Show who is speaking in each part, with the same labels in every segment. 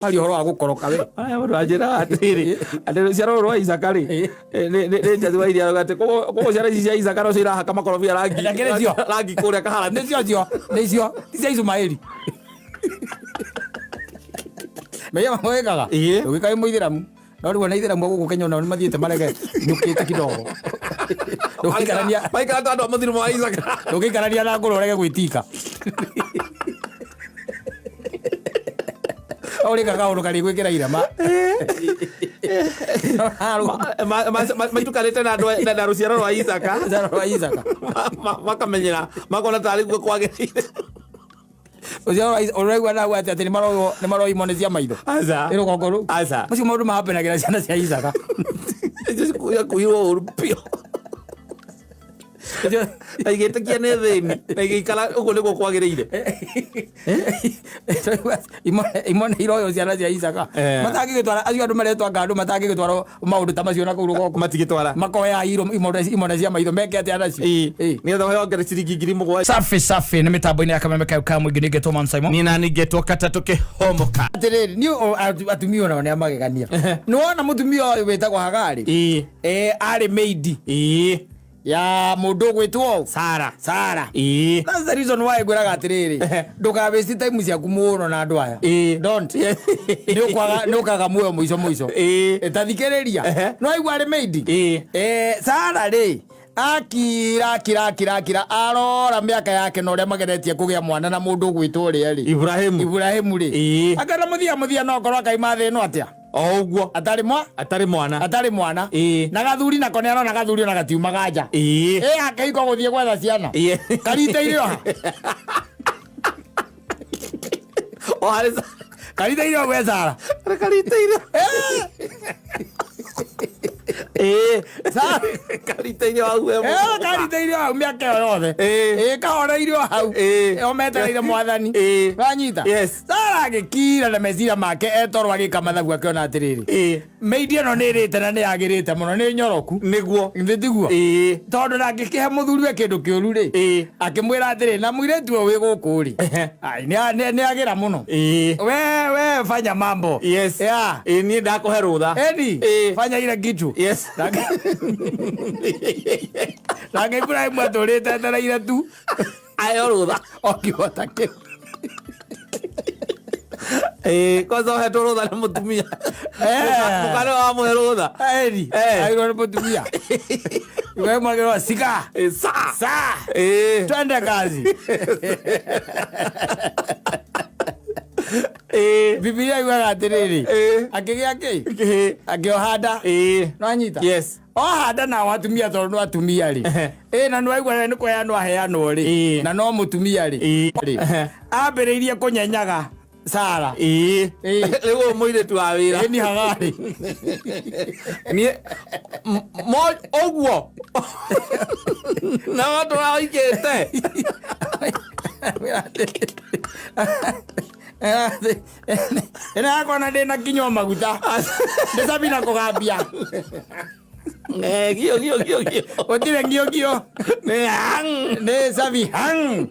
Speaker 1: Aria ũhoro wa gũkoroka we.
Speaker 2: Aya mũndũ anjĩraga atĩrĩrĩ, atĩ rũciaro rũrũ rwa Isaka rĩ, nĩ njathi wa iria atĩ koguo ciana ici cia Isaka nocio irahaka makorobia rangi
Speaker 1: Na kĩrĩ cio.
Speaker 2: rangi kũrĩa kaharati.
Speaker 1: Nĩcio cio, nĩcio, ti cia Ishumaeli. Menya wĩkaga?
Speaker 2: Ĩĩ.
Speaker 1: Ũgĩka wĩ mũithĩramu. No rĩu ona ithĩramu a gũkũ Kenya onao nĩmathiĩte marege nyũkĩte kidogo. Ndũngĩikarania
Speaker 2: Maikara ta andũ a mũthirimo wa Isaka.
Speaker 1: ndũngĩikarania na ngũrũ ũrege gwĩtika. Ũrĩka kaũndũ karĩ gwĩkĩra irema.
Speaker 2: Maitukanĩte na andũ na rũciaro rwa Isaka.
Speaker 1: Rũciaro rwa Isaka.
Speaker 2: Makamenyera makona tarĩ guo kwagĩrĩire.
Speaker 1: Ũcio ũraigua nau atĩ atĩ nĩmaroywo nĩmaroywo imone cia maitho.
Speaker 2: Aca.
Speaker 1: Nĩ rũgongo rũu.
Speaker 2: Aca.
Speaker 1: Macio maũndũ mahapenagĩra ciana cia Isaka.
Speaker 2: Icio ciakuirwo ũru biũ. Na igĩtĩkia nĩ thĩni na igĩikara ũguo nĩguo kwagĩrĩire.
Speaker 1: Imone iroywo ciana cia Isaka.
Speaker 2: Eh.
Speaker 1: Matangĩgĩtwara acio andũ maretwa ngandũ matangĩgĩtwara maũndũ ta macio na kũu rũgongo.
Speaker 2: Matigĩtwara.
Speaker 1: Makoya iro imone cia maitho meke atĩa nacio.
Speaker 2: Ĩĩ.
Speaker 1: Ĩĩ.
Speaker 2: Nĩgetha ũheo ngere ciringi 7,000.
Speaker 3: Safi safi nĩ mĩtambo-inĩ ya kameme kayo ka mũingĩ ningĩtwo Man Simon.
Speaker 2: Niĩ nani ngetwo katatũ kĩhomoka.
Speaker 1: Atĩrĩrĩ, niĩ atumia onao nĩ amagegania. Nĩ wona mũtumia ũyũ wĩtagwo Hagari?
Speaker 2: Ĩĩ.
Speaker 1: Eh, arĩ maid
Speaker 2: Ĩĩ.
Speaker 1: ya mũndũ ũgwĩtwo
Speaker 2: Sara.
Speaker 1: Sara.
Speaker 2: Ĩĩ.
Speaker 1: That's the reason why ngwĩraga atĩrĩrĩ, ndũka waste time ciaku mũno na andũ aya.
Speaker 2: Ĩĩ.
Speaker 1: Don't. Nĩ ũkwaga nĩ ũkaga muoyo mũico mũico.
Speaker 2: Ĩĩ.
Speaker 1: Ta thikĩrĩria.
Speaker 2: Ehe.
Speaker 1: No aigua arĩ maid.
Speaker 2: Ĩĩ.
Speaker 1: Eh, Sara rĩ akira akira akira akira arora mĩaka yake na ũrĩa mageretie kũgĩa mwana na mũndũ ũgwĩtwo ũrĩa rĩ
Speaker 2: Ibrahimu.
Speaker 1: Ibrahimu rĩ
Speaker 2: Ĩĩ.
Speaker 1: akana mũthia mũthia no korwo akaima thĩ ĩno atĩa
Speaker 2: O ũguo.
Speaker 1: Atarĩ mwa
Speaker 2: Atarĩ mwana.
Speaker 1: Atarĩ mwana.
Speaker 2: Ĩĩ.
Speaker 1: Na gathuri nako nĩ arona gathuri ona gatiumaga nja.
Speaker 2: Ĩĩ.
Speaker 1: Ĩ akĩhiko gũthiĩ gwetha ciana.
Speaker 2: Ĩĩ.
Speaker 1: Kariteire oha.
Speaker 2: O harĩ
Speaker 1: Kariteire o gwĩ Sara.
Speaker 2: Kariteire. Ĩĩ.
Speaker 1: Sara.
Speaker 2: Kariteire hau we.
Speaker 1: Eh, kariteire hau mĩaka ĩyo yothe.
Speaker 2: Ĩĩ.
Speaker 1: Ĩ kahoreire o hau.
Speaker 2: Ĩĩ.
Speaker 1: O metereire mwathani.
Speaker 2: Ĩĩ.
Speaker 1: Wanyita?
Speaker 2: Yes.
Speaker 1: Sara agĩkira na meciria make etoro agĩka mathabu akĩona atĩrĩrĩ.
Speaker 2: Ĩĩ.
Speaker 1: Maid ĩno nĩ ĩrĩte na nĩ yagĩrĩte mũno nĩ nyoroku.
Speaker 2: Nĩguo.
Speaker 1: Githĩ tiguo?
Speaker 2: Ĩĩ.
Speaker 1: Tondũ ndangĩkĩhe mũthuri we kĩndũ kĩũru rĩ.
Speaker 2: Ĩĩ.
Speaker 1: Akĩmwĩra atĩrĩ na mũirĩtu ũyũ wĩ gũkũ rĩ.
Speaker 2: Ehe.
Speaker 1: Ai, nĩ agĩra mũno.
Speaker 2: Ĩĩ.
Speaker 1: We fanya mambo.
Speaker 2: Yes.
Speaker 1: Yeah.
Speaker 2: Ĩĩ niĩ ndakũhe rũtha.
Speaker 1: Eni.
Speaker 2: Ĩĩ.
Speaker 1: Fanya ile kitu.
Speaker 2: Yes.
Speaker 1: Nake Ibrahimu atũrĩte etereire tu.
Speaker 2: Aheo rũtha.
Speaker 1: Okĩhota kĩu.
Speaker 2: Ĩĩ, kwanza ũhetwo rũtha nĩ mũtumia.
Speaker 1: Eh.
Speaker 2: Mũkana wamũhe rũtha.
Speaker 1: Eni.
Speaker 2: Eh.
Speaker 1: Airwo nĩ mũtumia. Ibrahimu akĩrwo sika.
Speaker 2: Ĩĩ, sa.
Speaker 1: Sa.
Speaker 2: Ĩĩ.
Speaker 1: Twende kazi.
Speaker 2: Ĩĩ.
Speaker 1: Bibilia yugaga atĩrĩrĩ.
Speaker 2: Ĩĩ.
Speaker 1: Akĩgĩa kĩ?
Speaker 2: Kĩhĩ.
Speaker 1: Akĩoha nda.
Speaker 2: Ĩĩ.
Speaker 1: Nĩwanyita?
Speaker 2: Yes.
Speaker 1: Oha nda nao atumia tondũ no atumia rĩ.
Speaker 2: Ehe.
Speaker 1: Ĩ na nĩwaigua nĩ kũheanwo aheanwo rĩ.
Speaker 2: Ĩĩ.
Speaker 1: Na no mũtumia rĩ.
Speaker 2: Ĩĩ.
Speaker 1: Rĩ.
Speaker 2: Ehe.
Speaker 1: Ambĩrĩirie kũnyenyaga Sara.
Speaker 2: Ĩĩ.
Speaker 1: Ĩĩ.
Speaker 2: Rĩu ũyũ mũirĩtu wa wĩra.
Speaker 1: Ĩni Hagari.
Speaker 2: Niĩ mo ũguo. Na watũra oigĩte.
Speaker 1: Ĩno yakwa na ndĩna kinywa maguta. Ndĩ Sabina kũgambia.
Speaker 2: Eh, gio gio gio gio.
Speaker 1: Gũtirĩ ngio ngio.
Speaker 2: Nĩ hang.
Speaker 1: Nĩ Sabi hang.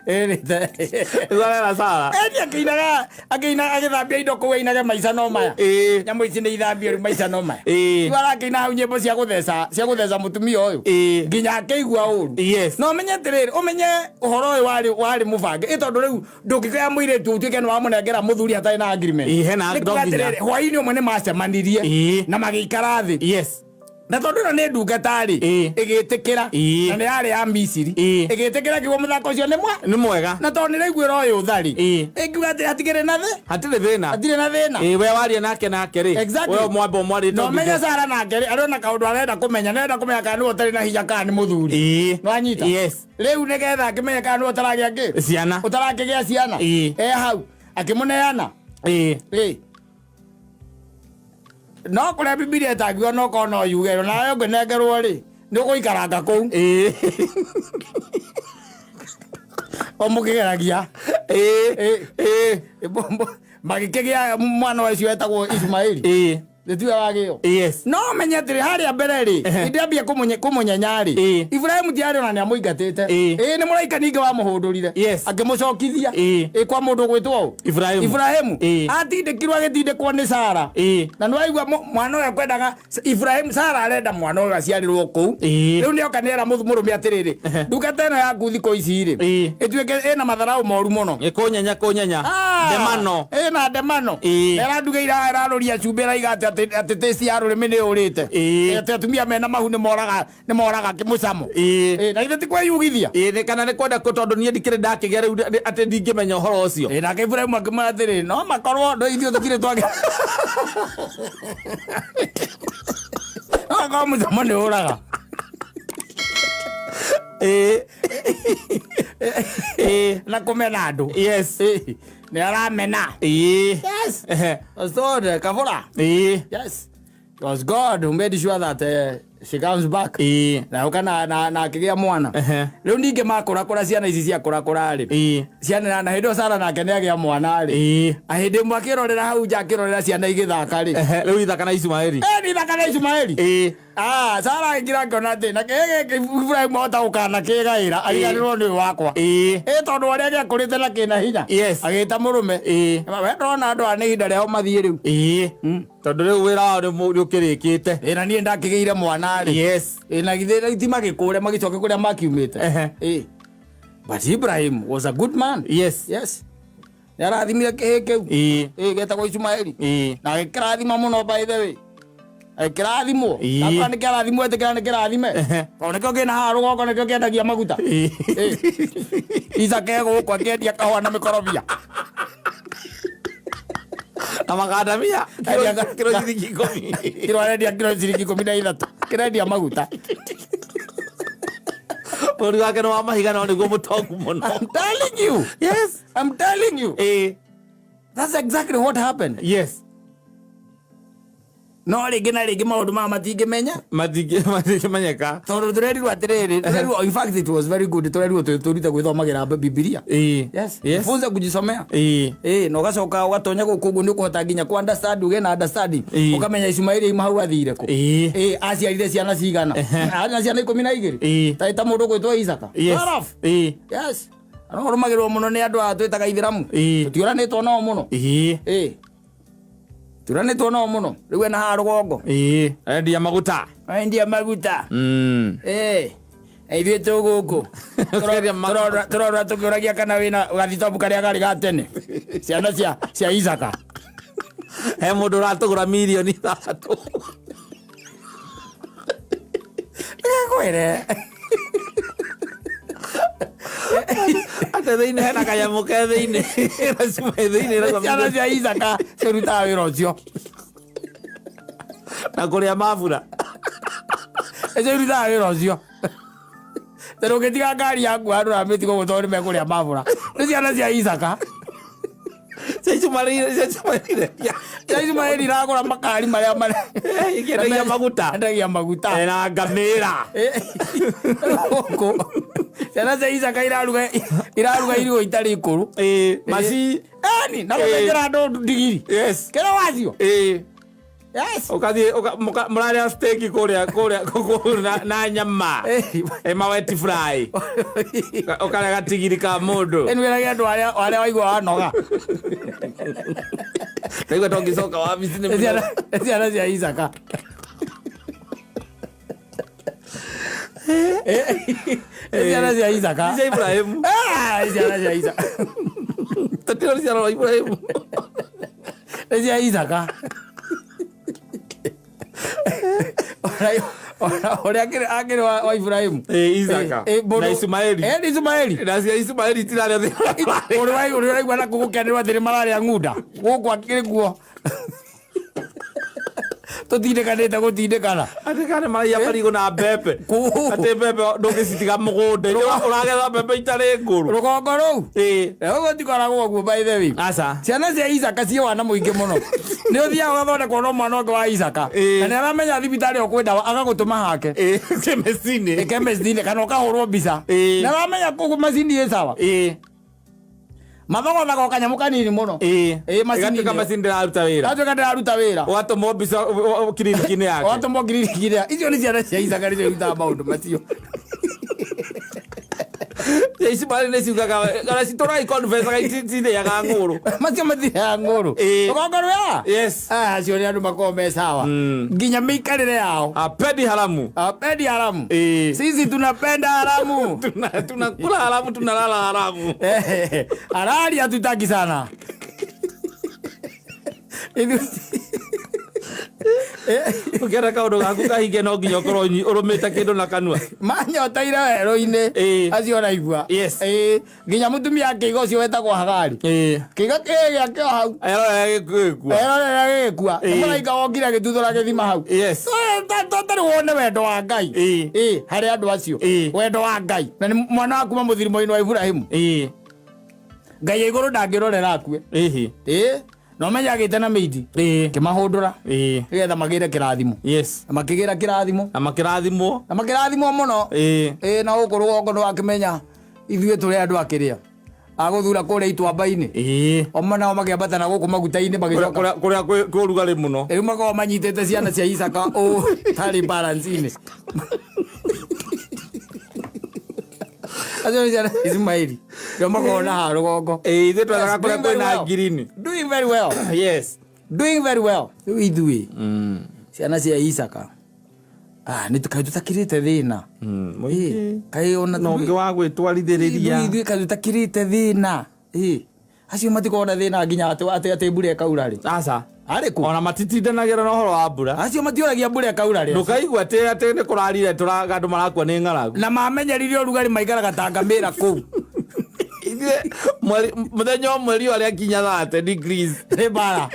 Speaker 2: Rĩu arera Sara.
Speaker 1: Eni akĩinaga akĩina agĩthambia indo kũu ainage maica no maya.
Speaker 2: Ĩĩ.
Speaker 1: Nyamũ ici nĩ ithambio rĩu maica no maya.
Speaker 2: Ĩĩ.
Speaker 1: Rĩu arakĩina hau nyĩmbo cia gũtheca cia gũtheca mũtumia ũyũ.
Speaker 2: Ĩĩ.
Speaker 1: Nginya akĩigua ũru.
Speaker 2: Yes.
Speaker 1: Na ũmenye atĩrĩrĩ, ũmenye ũhoro ũyũ warĩ warĩ mũbange. Ĩ tondũ rĩu ndũngĩkĩoya mũirĩtu ũtuĩke nĩ wamũnengera mũthuri hatarĩ na agreement.
Speaker 2: Ĩĩ, hena
Speaker 1: Nĩ kuga
Speaker 2: no nginya.
Speaker 1: atĩrĩrĩ, hwaĩ-inĩ ũmwe nĩ macemanirie
Speaker 2: Ĩĩ.
Speaker 1: na magĩikara thĩ.
Speaker 2: Yes.
Speaker 1: Na tondũ ĩno nĩ ndungata rĩ,
Speaker 2: Ĩĩ.
Speaker 1: ĩgĩtĩkĩra
Speaker 2: Ĩĩ.
Speaker 1: na nĩ yarĩ ya Misiri,
Speaker 2: Ĩĩ.
Speaker 1: ĩgĩtĩkĩra kiugo mũthako ũcio nĩ mwe
Speaker 2: Nĩ mwega.
Speaker 1: na tondũ nĩ raiguĩra ũyũ ũthari
Speaker 2: Ĩĩ.
Speaker 1: ĩngiuga atĩ hatikĩrĩ na thĩ
Speaker 2: Hatirĩ thĩna.
Speaker 1: hatirĩ na thĩna.
Speaker 2: Ĩĩ, we waria nake nake rĩ.
Speaker 1: Exactly.
Speaker 2: We mwamba ũmwarĩte
Speaker 1: Na ũmenye Sara nake rĩ, arĩ ona kaũndũ arenda kũmenya, nĩarenda kũmenya kana nĩwe ũtarĩ na hinya kana nĩ mũthuri.
Speaker 2: Ĩĩ.
Speaker 1: Nĩwanyita?
Speaker 2: Yes.
Speaker 1: Rĩu nĩgetha akĩmenye kana nĩwe ũtaragĩa kĩ?
Speaker 2: Ciana.
Speaker 1: Ũtarakĩgĩa ciana.
Speaker 2: Ĩĩ.
Speaker 1: E hau akĩmũneana.
Speaker 2: Ĩĩ.
Speaker 1: Ĩ. No kũrĩa Bibilia ĩtangiuga no korwo no yuge nawe ũngĩnengerwo rĩ nĩ ũgũikaranga kũu
Speaker 2: Ĩĩ.
Speaker 1: O mũkĩgeragia.
Speaker 2: Ĩĩ.
Speaker 1: Ĩ.
Speaker 2: Ĩĩ.
Speaker 1: Magĩkĩgĩa mwana ũcio wetagwo Ismaili.
Speaker 2: Ĩĩ.
Speaker 1: Nĩ tiwe wagĩo.
Speaker 2: Yes.
Speaker 1: No menye atĩrĩ, harĩa mbere rĩ, hĩndĩ ambia kũmũnyenya rĩ, Ibrahimu tiarĩ ona nĩamũingatĩte. Ĩĩ, nĩ mũraika ningĩ wamũhũndũrire, akĩmũcokithia ĩ kwa mũndũ ũgwĩtwo ũ?
Speaker 2: Ibrahimu.
Speaker 1: Ibrahimu. Atindĩkirwo, agĩtindĩkwo nĩ Sara. Na nĩwaigua mwana ũyũ akwendaga Ibrahimu, Sara arenda mwana ũyũ aciarĩrwo kũu. Rĩu nĩoka nĩera mũrũme atĩrĩrĩ, ndungata ĩno yaku thikũ ici rĩ, ĩtuĩke ĩna matharaũ moru mũno.
Speaker 2: Kũnyenya kũnyenya. Ndemano.
Speaker 1: Ĩna ndemano. Ĩrandugĩire haha, ĩrarũria cumbĩ, ĩraiga atĩ taste ya rũrĩmĩ nĩ yũrĩte. Atĩ atumia mena mahu nĩ moraga kĩmũcamo. Na githĩ ti kwĩyugithia?
Speaker 2: Ĩĩ, nĩ kana nĩ kwenda tondũ niĩ ndikĩrĩ ndakĩgĩa rĩu atĩ ndingĩmenya ũhoro ũcio.
Speaker 1: Ĩĩ, nake Ibrahimu akĩmwĩra atĩrĩ, no makorwo ndo ithuĩ tũtirĩ twagĩa, no makorwo mũcamo nĩ ũraga.
Speaker 2: Ĩĩ. Ĩĩ.
Speaker 1: Na kũmena andũ. Nĩ aramena. Yes. So kabura. Yes, it was God who made sure that she comes back. Na ũka na akĩgĩa mwana. Rĩu ningĩ makũrakũra, ciana ici ciakũrakũra rĩ, ciana na hĩndĩ ĩyo Sara nake nĩ agĩa mwana rĩ, hĩndĩ ĩmwe akĩrorera hau nja, akĩrorera ciana igĩthaka rĩ.
Speaker 2: Rĩu Ithaka na Ishumaeli.
Speaker 1: Nĩ Ithaka na Ishumaeli. Ah, Sara agĩkira akĩona atĩ na kĩĩ gĩkĩ Ibrahimu ahota gũkana kĩgaĩra ariganĩrwo nĩ ũyũ wakwa. Tondũ arĩa gĩakũrĩte na kĩna hinya. Agĩta mũrũme. We ndona andũ aya nĩ ihinda rĩao mathiĩ rĩu.
Speaker 2: Tondũ rĩu wĩra wao nĩ ũkĩrĩkĩte.
Speaker 1: Ĩ, na niĩ ndakĩgĩire mwana rĩ. Ĩ, na githĩ rĩu ti magĩkũre magĩcoke kũrĩa makiumĩte? Ĩ. But Ibrahim was a good man. Yes, nĩ arathimire kĩhĩ kĩu. Ĩ, getagwo Ishumaeli. Na agĩkĩrathima mũno, by the way, agĩkĩrathimwo. Akora nĩ kĩrathimwo, ĩtĩkĩra nĩ kĩrathime, tondũ nĩkĩo kĩna haha rũgongo, nĩkĩo kĩendagia maguta. Ĩ. Isaka e gũkũ akĩendia kahũa na mĩkorobia.
Speaker 2: Na makandamia kiro ciringi 10.
Speaker 1: Kiro arendia kiro ciringi 13, kĩrendia maguta.
Speaker 2: Bũrũri wake nĩ wa mahiga no nĩguo mũtongu mũno.
Speaker 1: I'm telling you. I'm telling you. That's exactly what happened. No rĩngĩ na rĩngĩ maũndũ maya matingĩmenya.
Speaker 2: Matingĩmenyeka.
Speaker 1: Tondũ tũrerirwo atĩrĩrĩ, tũrerirwo, in fact it was very good, tũrerirwo tũrute gwĩthomagĩra Bibilia. Yes. Funza kujisomea. Na ũgacoka ũgatonya gũkũ ũguo nĩ ũkũhota nginya ku understand, ũgĩe na understanding. Ũkamenya Ishumaeli aima hau athire kũ. Aciarire ciana cigana? Arĩ na ciana 12. Ta mũndũ ũgwĩtwo Isaka. 12. Yes. No ũrũmagĩrĩrwo mũno nĩ andũ aya twĩtaga ithĩramu. Tũtiũranĩtwo nao mũno. Tũranĩtwo nao mũno. Rĩu ena haha rũgongo.
Speaker 2: Endia maguta.
Speaker 1: Endia maguta. Na ithuĩ tũgũkũ
Speaker 2: Ũkĩendia
Speaker 1: tũrora tũkĩũragia kana wĩna gathitobu karĩa karĩ ga tene, ciana cia Isaka.
Speaker 2: He mũndũ ũratũgũra mirioni 6.
Speaker 1: Kwĩre.
Speaker 2: Atĩ thĩinĩ hena kanyamũ ke thĩinĩ na cuma ĩ thĩinĩ.
Speaker 1: Ciana cia Isaka cirutaga wĩra ũcio.
Speaker 2: Na kũrĩa mabura.
Speaker 1: Icio irutaga wĩra ũcio, tondũ ũngĩtiga ngari yaku handũ na mĩtigo ũguo, tondũ nĩmekũrĩa mabura, nĩ ciana cia Isaka.
Speaker 2: Cia Ishumaeli, cia Ishumaeli.
Speaker 1: Cia Ishumaeli iragũra makari marĩa marĩa
Speaker 2: Ikĩendagia maguta.
Speaker 1: Endagia maguta.
Speaker 2: Ena ngamĩra.
Speaker 1: Gũkũ ciana cia Isaka iraruga irio itarĩ ikũrũ.
Speaker 2: Maci.
Speaker 1: Eni na gũthĩnjĩra andũ ndigiri. Kĩrĩa wacio. Yes.
Speaker 2: Ũkathiĩ mũrarĩa steak kũrĩa na nyama. Ma wet fry. Ũkarĩa gatigiri ka mũndũ.
Speaker 1: Ĩni wĩrage andũ arĩa waigua wanoga.
Speaker 2: Ndaigua to ngĩcoka wabici nĩ
Speaker 1: Nĩ ciana cia Isaka. Nĩ ciana cia Isaka.
Speaker 2: Nĩ cia Ibrahimu.
Speaker 1: Ah, nĩ ciana cia Isaka.
Speaker 2: Tũtirĩ rũciaro rwa Ibrahimu.
Speaker 1: Nĩ cia Isaka. Ũrĩa akĩrĩ wa Ibrahimu.
Speaker 2: Isaka. Na Ishumaeli.
Speaker 1: Nĩ Ishumaeli.
Speaker 2: Na cia Ishumaeli itirarĩa thĩinĩ.
Speaker 1: Ũrĩa ũraigua na gũkenерwo atĩ nĩ mararĩa ng'unda gũkũ akĩrĩ kuo tũtindĩkanĩte gũtindĩkana.
Speaker 2: Atĩ kana maraiya marigũ na mbembe. Atĩ mbembe ndũngĩcitiga mũgũnda, ũragetha mbembe itarĩ ngũrũ.
Speaker 1: Rũgongo rũu ũguo tikoragwo ũguo, by the way.
Speaker 2: Aca.
Speaker 1: Ciana cia Isaka ciĩ wana mũingĩ mũno, nĩ ũthiaga ũgathondekwo no mwana ũngĩ wa Isaka. Na nĩ aramenya thibitarĩ o kwĩ ndawa, agagũtũma hake.
Speaker 2: Chemist-inĩ.
Speaker 1: Chemist-inĩ kana ũkahũrwo mbica. Nĩ aramenya kũguo macini ĩ sawa. Mathogothaga o kanyamũ kanini mũno. Ĩĩ, macini
Speaker 2: Ĩgatuĩka
Speaker 1: ĩyo.
Speaker 2: macini ndĩraruta wĩra.
Speaker 1: Gatuĩka ndĩraruta wĩra.
Speaker 2: Ũgatũmwo mbica kiriniki-inĩ yake.
Speaker 1: Watũmwo kiriniki-inĩ. Icio nĩ ciana cia Isaka nĩcio irutaga maũndũ macio.
Speaker 2: Ici marĩ nĩ ciugaga ona citũraga ikonfesaga itirĩaga ng'ũrũ.
Speaker 1: Macio matirĩaga ng'ũrũ. Rũgongo rwea?
Speaker 2: Yes.
Speaker 1: Ah, acio nĩ andũ makoragwo me sawa. Nginya mĩikarĩre yao.
Speaker 2: Apendi haramu.
Speaker 1: Apendi haramu.
Speaker 2: Ĩĩ.
Speaker 1: Sisi tunapenda haramu.
Speaker 2: Tunakula haramu, tunalala haramu.
Speaker 1: Halali hatutaki sana.
Speaker 2: Ũkĩenda kaũndũ gaku kahinge no nginya ũkorwo ũrũmĩte kĩndũ na kanua.
Speaker 1: Manyoteire werũ-inĩ. Acio ũraigua.
Speaker 2: Yes.
Speaker 1: Ĩĩ, nginya mũtumia akĩiga ũcio wetagwo Hagari. Kĩiga kĩĩ gĩake o hau.
Speaker 2: Erorera gĩgĩkua.
Speaker 1: Erorera gĩgĩkua.
Speaker 2: Ĩĩ.
Speaker 1: Mũraika wokire agĩtuthũra gĩthima hau.
Speaker 2: Yes.
Speaker 1: Tarĩ wone wendo wa Ngai.
Speaker 2: Ĩĩ.
Speaker 1: Ĩĩ, harĩ andũ acio.
Speaker 2: Ĩĩ.
Speaker 1: Wendo wa Ngai. Na nĩ mwana wa kuma mũthirimo-inĩ wa Iburahĩmu.
Speaker 2: Ĩĩ.
Speaker 1: Ngai ya igũrũ ndangĩrorera akue.
Speaker 2: Ĩhĩ.
Speaker 1: Ĩĩ. Na ũmenye agĩte na mĩiti.
Speaker 2: Ĩĩ.
Speaker 1: Kĩmahũndũra.
Speaker 2: Ĩĩ.
Speaker 1: Nĩgetha magĩre kĩrathimo.
Speaker 2: Yes.
Speaker 1: Na makĩgĩra kĩrathimo.
Speaker 2: Na makĩrathimwo.
Speaker 1: Na makĩrathimwo mũno.
Speaker 2: Ĩĩ.
Speaker 1: Ĩĩ, na gũkũ rũgongo nĩwakĩmenya ithuĩ tũrĩ andũ akĩrĩa. Agũthura kũrĩa ituamba-inĩ.
Speaker 2: Ĩĩ.
Speaker 1: O nao makĩambata na gũkũ maguta-inĩ magĩcoka.
Speaker 2: Kũrĩa kwĩ ũrugarĩ mũno.
Speaker 1: Rĩu makoragwo manyitĩte ciana cia Isaka ũũ tarĩ balance-inĩ. Acio nĩ ciana cia Ismaili. Ndio makoragwo na haha rũgongo.
Speaker 2: Ĩĩ, ithuĩ twethaga
Speaker 1: Yes,
Speaker 2: kũrĩa
Speaker 1: doing very
Speaker 2: kwĩna
Speaker 1: well.
Speaker 2: ngirini.
Speaker 1: Doing very well.
Speaker 2: Yes.
Speaker 1: Doing very well. Rĩu ithuĩ ciana cia Isaka. Ah, nĩ kaĩ tũtakĩrĩte thĩna.
Speaker 2: Mũingĩ.
Speaker 1: Kaĩ ona
Speaker 2: Na ũngĩ wa gwĩtwarithĩrĩria.
Speaker 1: ithuĩ kaĩ tũtakĩrĩte thĩna. Ĩĩ. Acio matikoragwo na thĩna nginya atĩ mbura ĩkaura rĩ.
Speaker 2: Aca.
Speaker 1: Arĩ kũ?
Speaker 2: Ona matitindanagĩra na ũhoro wa mbura.
Speaker 1: Acio matiũragia mbura ĩkaura rĩ.
Speaker 2: Ndũkaigua atĩ nĩ kũrarire andũ marakua nĩ ng'aragu.
Speaker 1: Na mamenyerire ũrugarĩ maikaraga ta ngamĩra kũu.
Speaker 2: Ithuĩ mũthenya ũmwe riũa rĩakinya 30 degrees.
Speaker 1: Nĩ mbara.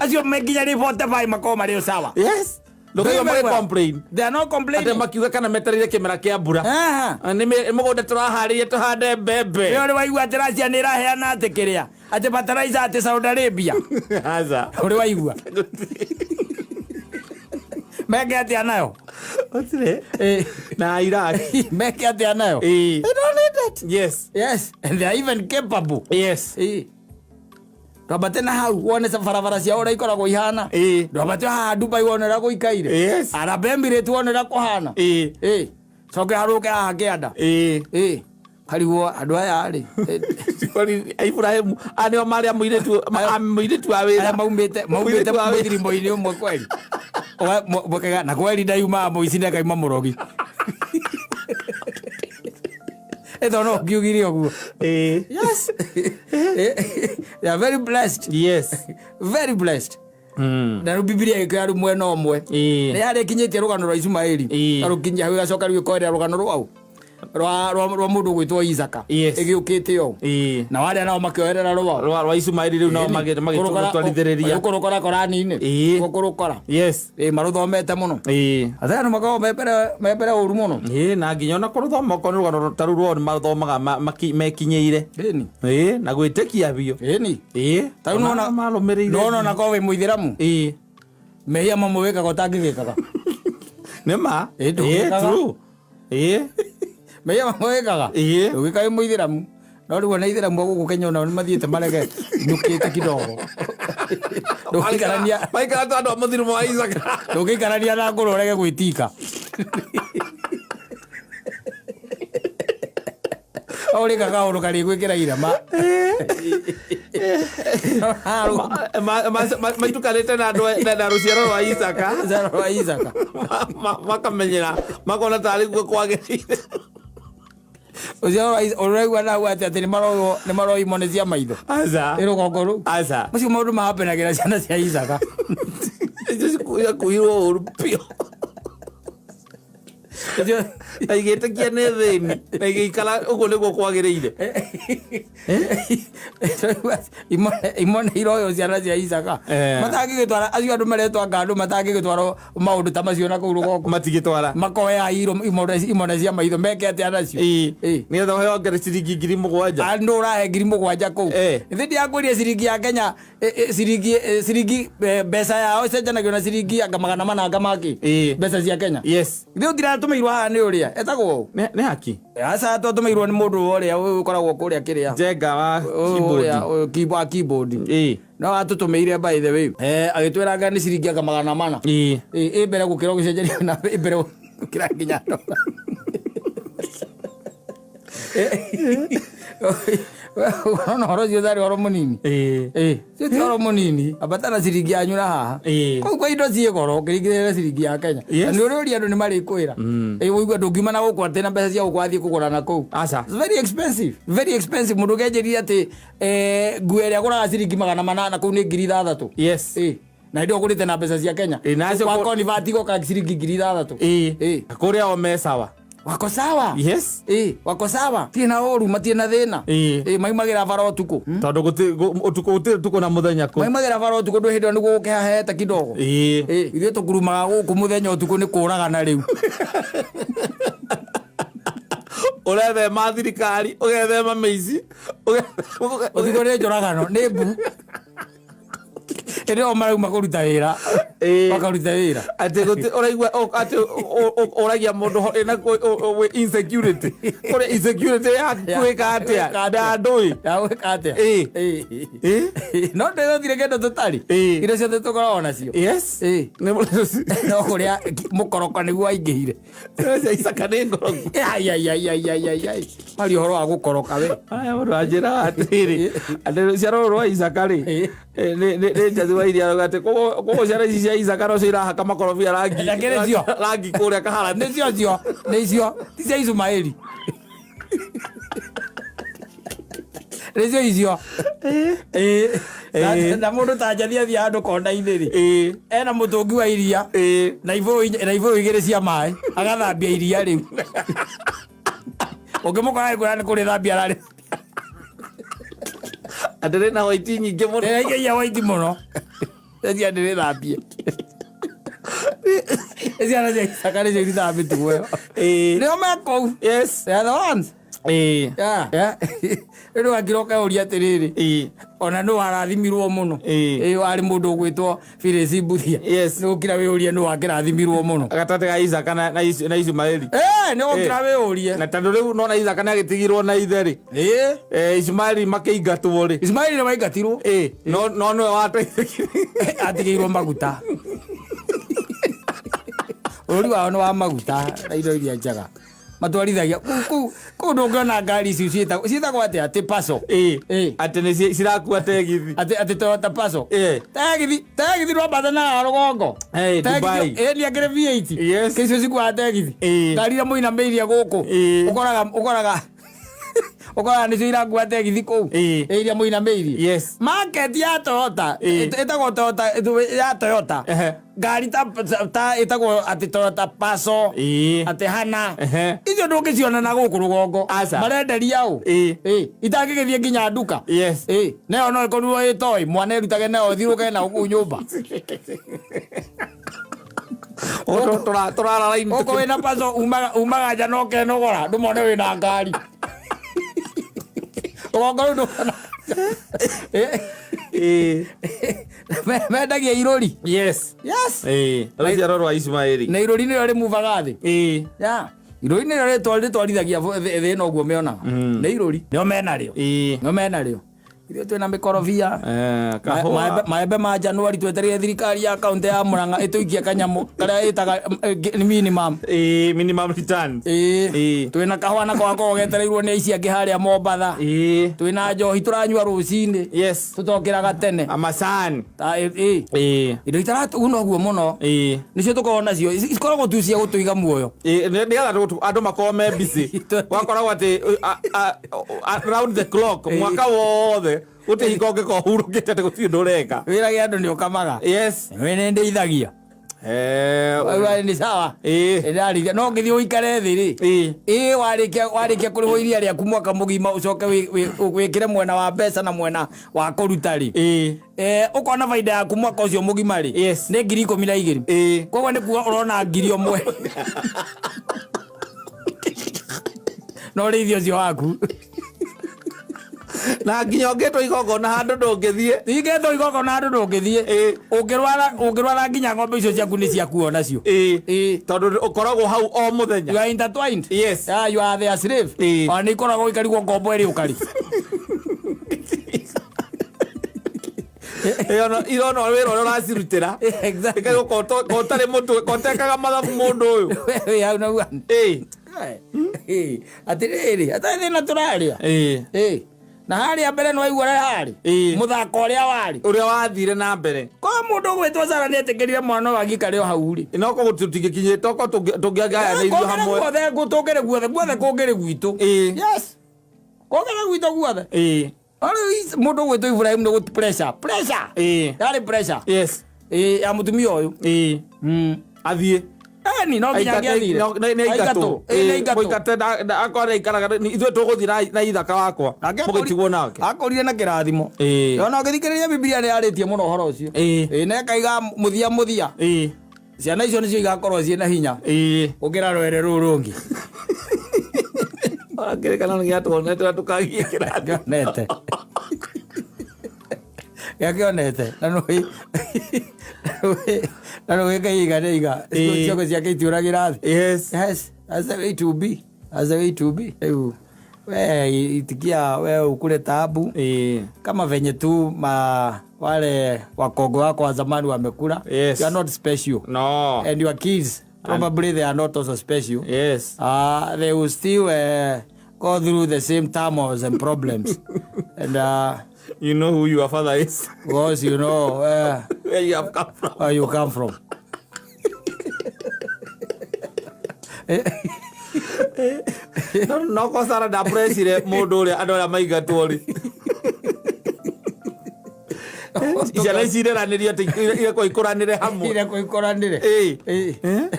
Speaker 1: Acio me nginya rĩ 45 makoragwo marĩ o sawa.
Speaker 2: Yes. Ndũkaigua
Speaker 1: Doing very
Speaker 2: magĩ
Speaker 1: well.
Speaker 2: complain.
Speaker 1: They are not
Speaker 2: Atĩ
Speaker 1: complaining.
Speaker 2: makiuga kana metereire kĩmera kĩa mbura.
Speaker 1: Aha.
Speaker 2: Nĩ mũgũnda tũraharĩria tũhande mbembe.
Speaker 1: Nĩ ũrĩ waigua atĩ Russia nĩ ĩraheana atĩ kĩrĩa? Atĩ fertilizer atĩ Saudi Arabia.
Speaker 2: Aca.
Speaker 1: Ũrĩ waigua? Meke atĩa nayo?
Speaker 2: Gũtirĩ.
Speaker 1: Ĩĩ.
Speaker 2: Na Iraq.
Speaker 1: Meke atĩa nayo?
Speaker 2: Ĩĩ.
Speaker 1: They don't need it.
Speaker 2: Yes.
Speaker 1: Yes, and they are even capable.
Speaker 2: Yes.
Speaker 1: Ĩĩ. Ndwambate na hau wone barabara ciao ũrĩa ikoragwo ihana.
Speaker 2: Ĩĩ.
Speaker 1: Ndwambate haha Dubai wone ũrĩa gũikaire.
Speaker 2: Yes.
Speaker 1: Arab Emirates wone ũrĩa kũhana.
Speaker 2: Ĩĩ.
Speaker 1: Ĩĩ. Coke harũke haha kĩanda.
Speaker 2: Ĩĩ.
Speaker 1: Ĩĩ. Karigwo andũ aya rĩ.
Speaker 2: Ibrahimu aya nĩo marĩ a mũirĩtu wa
Speaker 1: Aya
Speaker 2: wĩra.
Speaker 1: maumĩte
Speaker 2: Mũirĩtu wa wĩra.
Speaker 1: mũthirimbo-inĩ ũmwe kweri. Na kweri ndaiumaga mũici na ĩkauma mũrogi. Ĩto no ngiugire ũguo.
Speaker 2: Ĩĩ.
Speaker 1: Yes. They are very blessed.
Speaker 2: Yes.
Speaker 1: Very blessed. Na rĩu Bibilia ĩkĩoya rĩu mwena ũmwe.
Speaker 2: Ĩĩ.
Speaker 1: Nĩ harĩa ĩkinyĩtie rũgano rwa Ishumaeli.
Speaker 2: Ĩĩ.
Speaker 1: Na rũkinyia hau ĩgacoka rĩu ĩkoerera rũgano rwau. Rwa mũndũ ũgwĩtwo Isaka.
Speaker 2: Yes.
Speaker 1: Ĩgĩũkĩte ũũ.
Speaker 2: Ĩĩ.
Speaker 1: Na warĩa nao makĩoerera rwao.
Speaker 2: Rwa Ishumaeli rĩu nao magĩtwarithĩrĩria.
Speaker 1: Ũkũrũkora Korani-inĩ.
Speaker 2: Ĩĩ.
Speaker 1: Ũkũrũkora.
Speaker 2: Yes.
Speaker 1: Ĩĩ marũthomete mũno.
Speaker 2: Ĩĩ.
Speaker 1: Ate andũ makoragwo me mbere ũru mũno.
Speaker 2: Ĩĩ, na nginya ona kũrũthoma okorwo nĩ rũgano ta rũu rwao nĩ mathomaga mekinyĩire.
Speaker 1: Ĩni.
Speaker 2: Ĩĩ, na gwĩtĩkia biũ.
Speaker 1: Ĩni.
Speaker 2: Ĩĩ.
Speaker 1: Ta rĩu
Speaker 2: Ona
Speaker 1: nĩwona-
Speaker 2: marũmĩrĩire.
Speaker 1: Nĩwona ona korwo wĩ mũithĩramu.
Speaker 2: Ĩĩ.
Speaker 1: Mehia mamwe wĩkaga ũtangĩgĩkaga.
Speaker 2: Nĩ ma.
Speaker 1: Ĩĩ,
Speaker 2: Ĩĩ,
Speaker 1: ndũgĩkaga.
Speaker 2: true. Ĩĩ.
Speaker 1: Mehia mamwe wĩkaga.
Speaker 2: Ĩĩ.
Speaker 1: Ndũgĩka wĩ mũithĩramu. No rĩu ona ithĩramu a gũkũ Kenya onao nĩmathiĩte marege nyũkĩte kidogo. Ndũngĩikarania
Speaker 2: Maikara ta andũ a mũthirimo wa Isaka.
Speaker 1: ndũngĩikarania na ngũrũ ũrege gwĩtika. Ũrĩka kaũndũ karĩgwĩkĩra irema.
Speaker 2: Maitukanĩte na andũ na rũciaro rwa Isaka.
Speaker 1: Rũciaro rwa Isaka.
Speaker 2: Makamenyera makona tarĩ guo kwagĩrĩire.
Speaker 1: Rũciaro rwa Isaka ũraigua nau atĩ atĩ nĩmaroywo nĩmaroywo imone cia maitho.
Speaker 2: Aca.
Speaker 1: Ĩ rũgongo rũu.
Speaker 2: Aca.
Speaker 1: Macio maũndũ mahapenagĩra ciana cia Isaka.
Speaker 2: Icio ciakuirwo ũru biũ. Na igĩtĩkia nĩ thĩni na igĩikara ũguo nĩguo kwagĩrĩire.
Speaker 1: Imone iroywo ciana cia Isaka.
Speaker 2: Eh.
Speaker 1: Matangĩgĩtwara acio andũ maretwa ngandũ matangĩgĩtwara maũndũ ta macio na kũu rũgongo.
Speaker 2: Matigĩtwara.
Speaker 1: Makoya iro imone cia maitho meke atĩa nacio.
Speaker 2: Ĩĩ.
Speaker 1: Ĩĩ.
Speaker 2: Nĩgetha ũheo ngere ciringi 7,000.
Speaker 1: Andũ ũrahe 7,000 kũu.
Speaker 2: Eh.
Speaker 1: Ithe ndiakwĩria ciringi ya Kenya ciringi mbeca yao ĩcenjanagio na ciringi anga 400 anga makĩ.
Speaker 2: Ĩĩ.
Speaker 1: Mbeca cia Kenya.
Speaker 2: Yes.
Speaker 1: Ithe ũtiratũmĩirwo haha nĩ ũrĩa. Atĩa etagwo ũ?
Speaker 2: Nĩ haki.
Speaker 1: Aca, twatũmĩirwo nĩ mũndũ ũrĩa ũkoragwo kũrĩa kĩrĩa
Speaker 2: Njenga wa
Speaker 1: ũrĩa
Speaker 2: keyboard.
Speaker 1: Wa keyboard. No atũtũmĩire, by the way, agĩtwĩra anga nĩ ciringi anga 400. Ĩ mbere gũkĩra ũgĩcenjeria na ĩ mbere gũkĩra nginya dola. Ũrona ũhoro ũcio ũtarĩ ũhoro mũnini. Cio ti ũhoro mũnini, ambata na ciringi yanyu na haha. Kũu kwa indo ciĩ goro ũkĩringithania na ciringi ya Kenya. Na nĩ ũrĩũria andũ nĩ marĩkwĩra. Ũigue ndũngiuma na gũkũ atĩ na mbeca cia gũkũ wathiĩ kũgũra na kũu.
Speaker 2: Aca.
Speaker 1: It's very expensive, very expensive. Mũndũ ũkenjĩrire atĩ nguo ĩrĩa agũraga ciringi 800 kũu nĩ 6,000. Na hĩndĩ ĩyo ũgũrĩte na mbeca cia Kenya.
Speaker 2: Nacio
Speaker 1: Kwa convert igoka ciringi 6,000.
Speaker 2: Kũrĩa o me sawa.
Speaker 1: Wako sawa. Wako sawa, tirĩ na ũru, matirĩ na thĩna. Maimagĩra bara ũtukũ.
Speaker 2: Tondũ ũtukũ gũtirĩ ũtukũ na mũthenya kũ.
Speaker 1: Maimagĩra bara ũtukũ, ndũ hĩndĩ ĩyo nĩguo gũkĩhahete kidogo. Ithuĩ tũkurumaga gũkũ mũthenya, ũtukũ nĩ kũragana rĩu.
Speaker 2: Ũrethema thirikari, ũgethema mĩici.
Speaker 1: Ũtukũ nĩ njũragano, nĩ mbu. Hĩndĩ ĩyo marauma kũruta wĩra, makaruta wĩra.
Speaker 2: Atĩ ũraigua atĩ ũragia mũndũ ĩna wĩ insecurity, kũrĩ insecurity ya gwĩka atĩa na ndũĩ.
Speaker 1: Ya gwĩka atĩa? No ndĩrothire kĩndũ tũtarĩ. Indo ciothe tũkoragwo nacio. No kũrĩa mũkoroko nĩguo waingĩhire.
Speaker 2: Cia Isaka nĩ ngoroku.
Speaker 1: Ai, ai, ai, ai, ai, ai, ai, mari ũhoro wa gũkoroka we.
Speaker 2: Aya, mũndũ anjĩra atĩrĩrĩ, atĩ rũciaro rũrũ rwa Isaka rĩ, nĩ njathi wa iria arauga atĩ koguo ciana ici cia Isaka nocio irahaka makorobia rangi.
Speaker 1: Na kĩrĩ cio.
Speaker 2: Rangi kũrĩa Kaharati.
Speaker 1: Nĩcio cio, nĩcio ti cia Ismaeli, nĩcio icio. Na mũndũ ta njathi athiĩ handũ kona-inĩ rĩ, ena mũtũngi wa iria na ibũyũ igĩrĩ cia maĩ, agathambia iria rĩu. Ũngĩmũkora agĩkwĩra nĩ kũrĩthambia ararĩ.
Speaker 2: Atĩ rĩna white nyingĩ mũno.
Speaker 1: Ndĩraigĩia white mũno, cia ndĩrĩthambie. Ciana cia Isaka nĩcio irutaga mĩtugo ĩyo. Nĩo me kũu. They are the ones. Yeah. Rĩu wakira ũkeuria atĩrĩrĩ, ona nũ warathimirwo mũno? Ĩ warĩ mũndũ ũgwĩtwo Phyllis Mbuthia. Nĩ ũkira wĩũrie nũ wakĩrathimirwo mũno
Speaker 2: gatagatĩ ga Isaka na Ishumaeli.
Speaker 1: Nĩ ũkira wĩũrie.
Speaker 2: Na tondũ rĩu nona Isaka nĩ agĩtigirwo na ithe rĩ, Ishumaeli makĩingatwo rĩ.
Speaker 1: Ismaili nĩ waingatirwo.
Speaker 2: No nĩwe wateithĩkire.
Speaker 1: Atigĩirwo maguta. Bũrũri wao nĩ wa maguta na indo iria njega matwarithagia kũu. Kũu ndũngĩona ngari icio ciĩtagwo atĩa, atĩ Paso.
Speaker 2: Atĩ nĩ cirakua tegithi.
Speaker 1: Atĩ Toyota Paso. Tegithi, tegithi rwambata na rũgongo.
Speaker 2: Dubai.
Speaker 1: Nĩ akĩrĩ V8. Kĩcio cikuaga tegithi. Ngari iria mũinamĩirie gũkũ, ũkoraga nĩcio irakua tegithi kũu. Iria mũinamĩirie. Market ya Toyota ĩtagwo Toyota ya Toyota. Ngari ta ĩtagwo atĩ Toyota Paso, atĩ hana icio ndũngĩciona na gũkũ rũgongo.
Speaker 2: Aca.
Speaker 1: Marenderia ũ? Itangĩgĩthiĩ nginya nduka. Nayo no ĩkorirwo ĩ toy, mwana ĩrutage nayo thiũrũke nayo kũu nyũmba.
Speaker 2: Tũrara raini.
Speaker 1: Gũkũ wĩna Paso umaga nja na ũkenogora, ndũmone wĩna ngari rũgongo rũu ndũkona. Mendagia irũri. Yes.
Speaker 2: Rũciaro rwa Ishumaeli.
Speaker 1: Na irũri nĩrĩo rĩmuvaga thĩ. Ya irũri nĩrĩo rĩtwarithagia thĩ ĩno ũguo mĩonaga nĩ irũri, nĩo menarĩo. Nĩo menarĩo. Ithuĩ twĩna mĩkorobia.
Speaker 2: Kahũa.
Speaker 1: Maembe ma Januari, twetereire thirikari ya kaunti ya Murang'a ĩtũikie kanyamũ karĩa ĩtaga minimum.
Speaker 2: Minimum returns.
Speaker 1: Twĩna kahũa nako gakoragwo getereirwo nĩ aici angĩ harĩa Mombatha. Twĩna njohi tũranyua rũcinĩ. Tũtokĩraga tene.
Speaker 2: Amacan.
Speaker 1: Ta indo itaratũguna ũguo mũno nĩcio tũkoragwo nacio. Ici cikoragwo tu cia gũtũiga muoyo.
Speaker 2: Nĩgetha andũ makorwo me busy, wakoragwo atĩ round the clock, mwaka wothe gũtirĩ hingo ũngĩkorwo hurũkĩte atĩ gũtirĩ ũndũ ũreka.
Speaker 1: Wĩra gĩa andũ nĩ ũkamaga. We nĩ ndeithagia. Waigua nĩ sawa. Ndarĩithia no ngĩthiĩ ũikare thĩ rĩ, warĩkia kũrĩhwo iria rĩaku mwaka mũgima, ũcoke wĩkĩre mwena wa mbeca na mwena wa kũruta rĩ, ũkona baida yaku mwaka ũcio mũgima rĩ nĩ 12,000. Koguo nĩ kuga ũrona 1,000 na ũrĩithio ũcio waku.
Speaker 2: Na nginya ũngĩtwo igongona handũ ndũngĩthiĩ.
Speaker 1: Ingĩtwo igongona handũ ndũngĩthiĩ. Ũngĩrwara, ũngĩrwara nginya ng'ombe icio ciaku nĩ ciaku o nacio.
Speaker 2: Tondũ ũkoragwo hau o mũthenya.
Speaker 1: You are intertwined.
Speaker 2: Yes.
Speaker 1: Yeah, you are their slave. Ona nĩ ikoragwo ikarigwo ngombo ĩrĩ ũkari.
Speaker 2: Irona wĩra ũrĩa ũracirutĩra.
Speaker 1: Exactly.
Speaker 2: Ĩkarigwo ko ũtarĩ mũtwe, ko ũtekaga mathabu mũndũ ũyũ.
Speaker 1: Wĩ hau na hau. Atĩrĩrĩ, atarĩ thĩna tũrarĩa. Na harĩa mbere nĩ waigua ũrĩa harĩ. Mũthako ũrĩa warĩ.
Speaker 2: Ũrĩa wathire na mbere.
Speaker 1: Ko mũndũ ũgwĩtwo Sarah nĩ etĩkĩrire mwana ũyũ angĩikare o hau rĩ.
Speaker 2: No ko tũtingĩkinyĩte ko tũngĩagayanĩirio
Speaker 1: Kũngĩrĩ
Speaker 2: hamwe.
Speaker 1: guothe, tũngĩrĩ guothe, guothe kũngĩrĩ gwitũ. Yes. Kũngĩrĩ gwitũ guothe. Rĩu mũndũ ũgwĩtwo Ibrahim nĩ gũti pressure. Pressure. Yarĩ pressure.
Speaker 2: Yes.
Speaker 1: Ya mũtumia ũyũ.
Speaker 2: Athiĩ.
Speaker 1: Eni no nginya angĩathire.
Speaker 2: Nĩ aingatwo.
Speaker 1: Nĩ aingatwo.
Speaker 2: Mũingate akorwo nĩ aikaraga ithuĩ tũgũthiĩ na ithaka wakwa. Mũgĩtigwo nake.
Speaker 1: Akorire na kĩrathimo. Ona ũngĩthikĩrĩria Bibilia nĩ yarĩtie mũno ũhoro ũcio. Na ĩkaiga mũthia mũthia. Ciana icio nĩcio igakorwo ciĩna hinya. Gũkĩra rwere rũu rũngĩ.
Speaker 2: Kĩrĩkanĩro nĩ gĩatuonete na tũkagia kĩrathimo.
Speaker 1: Gĩakĩonete. Gĩakĩonete. Na nĩ na nĩ Ngai iga nĩ iga. Ciongo ciake itiũragĩra thĩ.
Speaker 2: Yes.
Speaker 1: Yes, that's the way to be. That's the way to be. Rĩu we itikia we ukule taabu. Kama venye tu ma wale wakongwe wako wa zamani wamekula.
Speaker 2: Yes.
Speaker 1: You are not special.
Speaker 2: No.
Speaker 1: And your kids probably they are not also special.
Speaker 2: Yes.
Speaker 1: They will still go through the same turmoils and problems. And
Speaker 2: you know who your father is.
Speaker 1: Because you know
Speaker 2: where you have come from.
Speaker 1: Where you come from.
Speaker 2: No ko Sarah ndapressire mũndũ ũrĩa andũ arĩa maingatwo rĩ. Ciana ici ireranĩrio atĩ irekwo ikũranĩre hamwe.
Speaker 1: Irekwo ikũranĩre.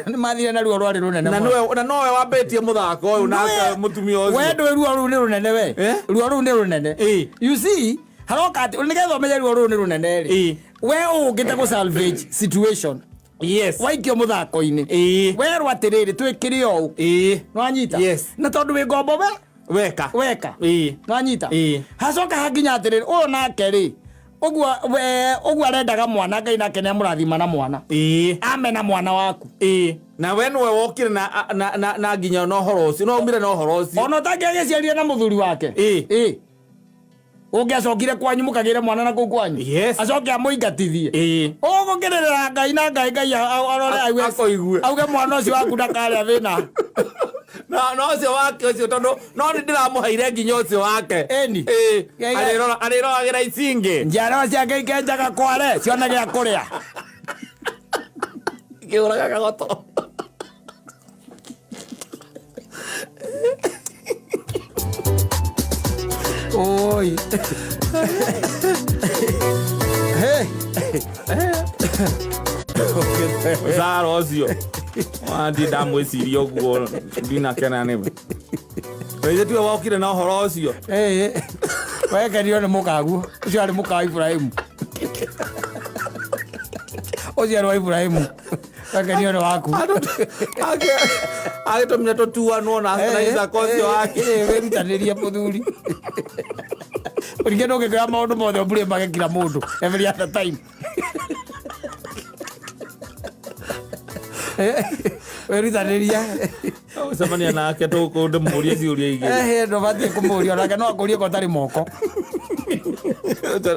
Speaker 1: Nĩ mathire na ruo rwarĩ rũnene
Speaker 2: Na
Speaker 1: mũno.
Speaker 2: nowe wambĩtie mũthako ũyũ nake mũtumia ũcio.
Speaker 1: We ndũĩ ruo rũu nĩ rũnene we. Ruo rũu nĩ rũnene. You see, haroka atĩ nĩgetha ũmenye ruo rũu nĩ rũnene rĩ. We ũngĩte gũ salvage situation.
Speaker 2: Yes.
Speaker 1: Waikio mũthako-inĩ. Werwo atĩrĩrĩ, twĩkĩre ũũ. Nĩwanyita?
Speaker 2: Yes.
Speaker 1: Na tondũ wĩ ngombo we?
Speaker 2: Weka.
Speaker 1: Weka. Nĩwanyita? Hacoka hakinya atĩrĩrĩ, ũyũ nake rĩ, ũguo we, ũguo arendaga mwana, Ngai nake nĩamũrathima na mwana. Amena mwana waku.
Speaker 2: Na we nĩwe wokire na nginya na ũhoro ũcio, no umire na ũhoro ũcio.
Speaker 1: Ona ũtangĩagĩciarire na mũthuri wake. Ũngĩacokire kwanyu mũkagĩre mwana na kũu kwanyu.
Speaker 2: Yes.
Speaker 1: Acoke amũingatithie. Ũgũkĩrĩrĩra Ngai na Ngai, Ngai arore aigue.
Speaker 2: Akoigue.
Speaker 1: Auge mwana ũcio waku ndakarĩa thĩna.
Speaker 2: Na, no ũcio wake ũcio tondũ no nĩ ndĩramũheire nginya ũcio wake.
Speaker 1: Ĩni. Ngai,
Speaker 2: Arĩroragĩra ici ingĩ.
Speaker 1: Njiarwa ciake ikenjaga kware, cione gĩa kũrĩa.
Speaker 2: Ikĩũraga kagoto.
Speaker 1: Oi. Hey.
Speaker 2: Zara ũcio. Ndi ndamwĩciria ũguo ndinakena nĩwe. Ithe tiwe wokire na ũhoro ũcio.
Speaker 1: Wekenio nĩ mũkaguo. Ũcio arĩ mũka wa Ibrahimu. Ũcio arĩ wa Ibrahimu. Wekenio nĩ waku.
Speaker 2: Agĩtũmire tũtuanwo na Isaka ũcio wake.
Speaker 1: Wĩrutanĩrie mũthuri. Ũringĩ ndũngĩkĩoya maũndũ mothe ũmburĩ magekira mũndũ every other time. Wĩrutanĩrie.
Speaker 2: Gũcemania nake tũkũndĩmũria ciũria igĩrĩ.
Speaker 1: Ndũbatiĩ kũmũria, onake no akũrie ko ũtarĩ moko.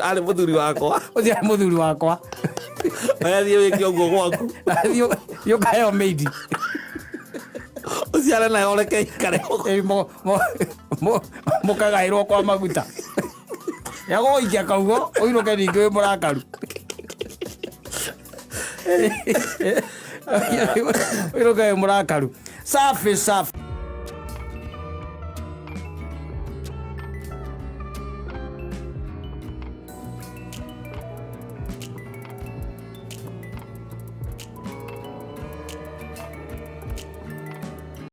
Speaker 2: Arĩ mũthuri wakwa.
Speaker 1: Ũcio arĩ mũthuri wakwa.
Speaker 2: Oya thiĩ wĩke ũguo gwaku.
Speaker 1: Thiĩ ũkaheo maid.
Speaker 2: Ũciare nayo ũreke ikare.
Speaker 1: Mũkagaĩrwo kwa maguta. Nĩagũgũikia kaugo, ũinũke ningĩ wĩ mũrakaru. Ũinũke wĩ mũrakaru. Safi, safi.